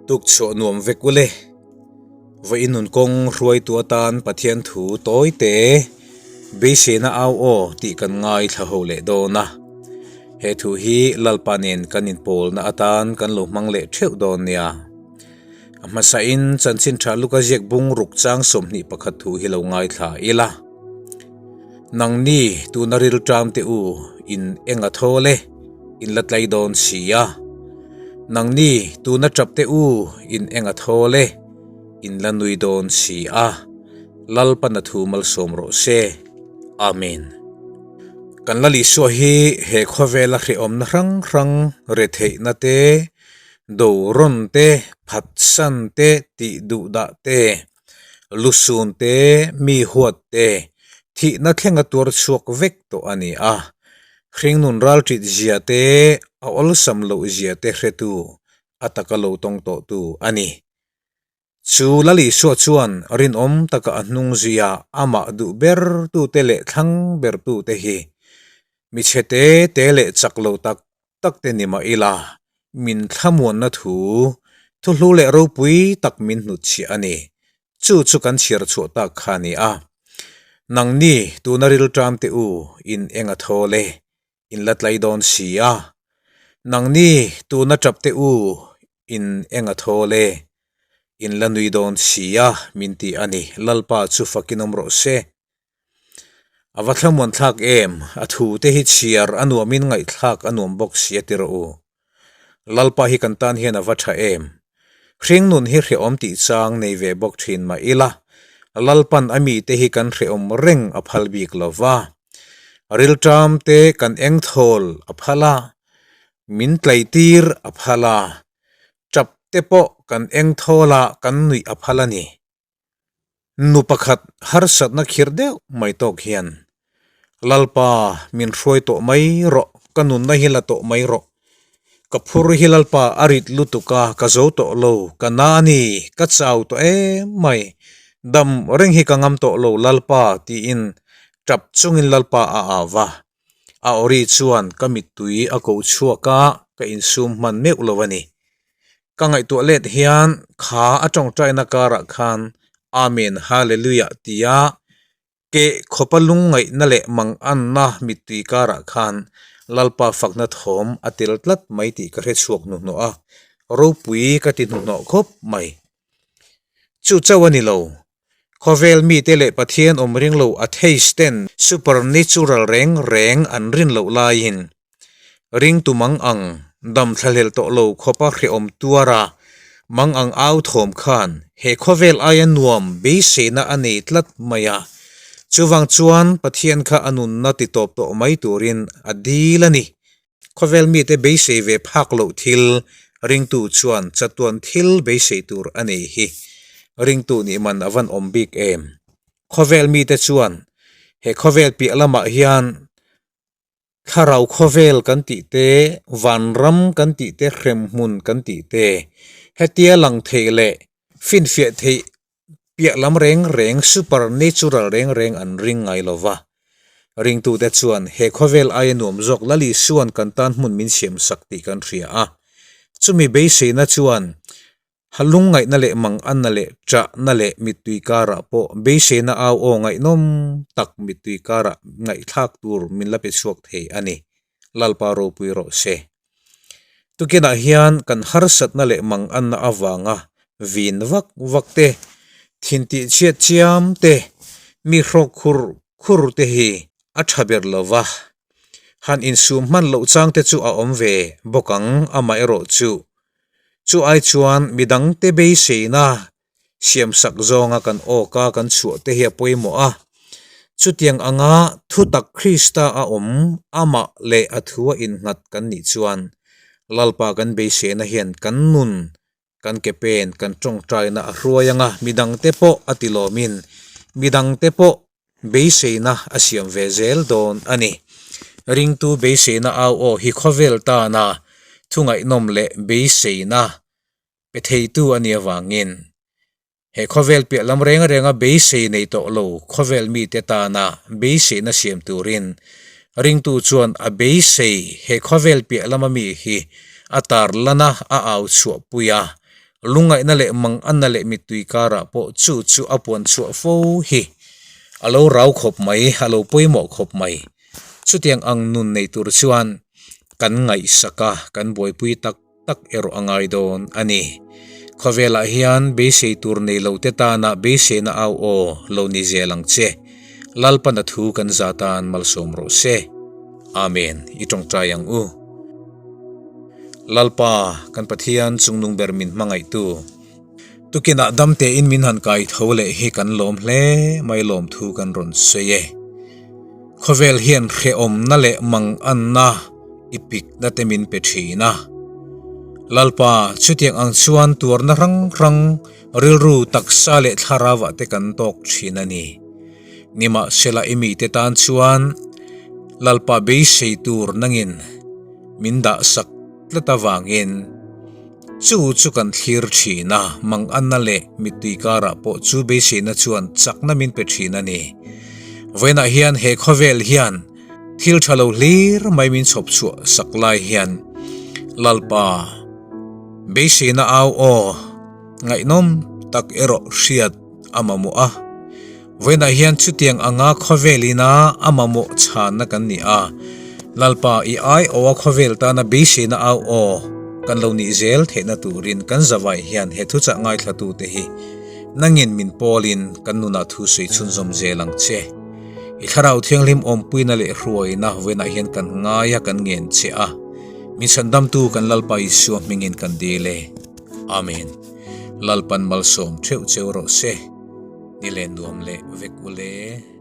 Tukchhuah nuam vek ule. Vawiin nun kawng hruaitu atan Pathian thu tawi te beiseina au aw tih kan ngaithla ho leh dawn a. He thu hi Lalpa nen kan inpawlna atan kan lo hmang leh theuh dawn nia. A hmasain chanchin tha luka ziak bung ruk chang 21 thu hi lo ngaithla ila. Nangni tuna rilṭam te u in eng a thawl e, in la tlai dawn si a. Nangni tuna ṭap te u in eng a thawl e, in la nui dawn si a. Lalpan a thu malsawm rawh se. Amen. Kan Lal Isua hi he khawvela hrehawmna hrang hrang retheihna te, do rawn te, phatsan te, tih duhdah te, Lusun te, mi huat te, thihna thlenga tuar chhuak vek tawh a ni a. Hringnun ralṭit zia te, a awlsam loh zia te hretu, a taka lo tawng tawhtu a ni. Chu Lal Isua chuan rinawm taka a hnung zuia amah duh bertute leh thlang bertute hi mi chhe te te leh chak lo tak tak te ni mah ila, min thlamuanna thu, thu hlu leh ropui tak min hnutchhiah a ni. Chu chu kan chhiar chhuah tak kha a ni a. Nangni tuna rilṭam te u, in eng a thawl e, in la tlai dawn si a. Nangni tuna ṭap te u, in eng a thawl e, in la nui dawn si a, min ti a ni. Lalpa chu fakin awm rawh se. A va thlamuan thlak em? A thu te hi chhiar a nuamin ngaihthlak a nuam bawk si a ti rawh u. Lalpa hi kan tan hian a va tha em? Hringnun hi hrehawm tih chang nei ve bawk thin mah ila, Lalpan a mite hi kan hrehawm reng a phal bik lo va. Rilṭam te kan engthawl a phal a, min tlaitir a phal a, ṭap te pawh kan engthawl a kan nuih a phal a ni. Nu pakhat harsatna khirh deuh mai tawk hian, Lalpa, min hruai tawh mai rawh, ka nunna hi la tawh mai rawh. Ka phur hi Lalpa a rit lutuk a, ka zo tawh lo, ka na a ni, ka chau tawh em mai, dam reng hi ka ngam tawh lo Lalpa tiin tap chungin Lalpa a au va. A awri chuan ka mittui a ko chhuak a, ka insum hman meuh lo a ni. Ka ngaihtuah let hian kha a tawngtaina karah khan Amen Hallelujah tia keh khawpa lungngaihna leh manganna mittui karah khan Lalpa fakna thawm a tel tlat mai tih ka hrechhuak hnuhnawh a, ropui ka ti hnuhnawh khawp mai. Chu chauh a ni lo, khawvel mite leh Pathian awm ring lo atheist ten supernatural reng reng an rin loh laiin Ringtu mang ang dam thlahlel tawh lo khawpa hrehawm tuara mang ang au thawm khan he khawvel aia nuam beiseina a nei tlat mai a. Chuvang chuan Pathian kha a nunna ti tawp tawh mai turin a dil a ni. Khawvel mite beisei ve phak loh thil ringtu chuan chatuan thil beisei tur a nei hi ringtu nih man a van awm bik em? Khawvel mite chuan he khawvel piah lamah hian Thlarau khawvel kan tih te, vanram kan tih te, hremhmun kan tih te, hetia lang theih leh finfiah theih piah lam reng reng, supernatural reng reng an ring ngai lo va. Ringtute chuan he khawvel aia nuam zawk Lal Isua'n kan tan hmun min siamsak tih kan hria a. Chumi beiseina chuan Ha lungngaihna leh manganna leh ṭahna leh mittui karah pawh beiseina au aw ngaihnawm tak mittui karah ngaihthlak tur min la pe chhuak thei a ni. Lalpa ropui rawh se. Tukinah hian kan harsatna leh manganna avanga vin vak vak te, thin tih chhiat chiam te, mi hrawk khur khur te hi a ṭha ber lo va. Han insum hman loh chang te chu a awm ve bawk ang amaherawh chu Chu ai chuan midangte beiseina siamsak zawnga kan awka kan chhuah te hi a pawimawh a. Chutiang anga thutak Krista a awm amah leh a thu a innghat kan nih chuan Lalpa kan beiseina hian kan nun, kan ke pen, kan tawngtaina a hruai anga midangte pawh a tilawmin midangte pawh beiseina a siam ve zel dawn a ni. Ringtu beiseina au aw hi khawvel tana thu ngaihnawm leh beiseina pe theitu a nih avangin he khawvel piah lam reng renga beisei nei tawh lo khawvel mite tana beiseina siam turin ringtu chuan a beisei he khawvel piah lama mi hi a tarlana a au chhuahpui a. Lungngaihna leh manganna leh mittui karah pawh chu chu a puan chhuah fo hi a lo rau khawp mai, a lo pawimawh khawp mai. Chutiang ang nun nei tur chuan kan ngaihsak a, kan buaipui tak tak erawh a ngai dawn a ni. Khawvelah hian beisei tur nei lo te tana beiseina au aw lo ni zel ang che. Lalpana thu kan za tan malsawm rawh se. Amen. I tawngtai ang u. Lalpa, kan Pathian chungnung ber min hmangaihtu, tukinah dam tein min han kai tho leh hi kan lawm hle mai lawm thu kan rawn sawi e. Khawvel hian hrehawmna leh manganna i pikna te min pe thin a. Lalpa, chutiang ang chuan tuarna hrang hrang rilru taksa leh thlarauah te kan tawk thin a ni. Nimahsela i mite tan chuan Lalpa beisei tur nangin min dah sak tlat avangin chu chu kan thlir thin a, manganna leh mittui karah pawh chu beiseina chuan chakna min pe thin a ni. Vawiinah hian he khawvel hian thil tha lo hlir mai min chhawp chhuah sak lai hian Lalpa beiseina au aw ngaihnawm tak erawh hriat a mamawh a. Vawiinah hian chutiang anga khawvel ina a mamawh chhanna kan ni a, Lalpa i aiawha khawvel tana beiseina au aw kan lo nih zel theihna turin kan zavai hian he thuchah ngaithlatute hi nangin min pawlin kan nunah thu sawi chhunzawm zel ang che. I Thlarau Thianghlim awmpuina leh hruaina vawiinah hian kan ngai a kan ngen che a, min chhandamtu kan Lalpa Isua hmingin kan dil e. Amen. Lalpan malsawm theuh cheu rawh se. Ni leh nuam leh vek u le.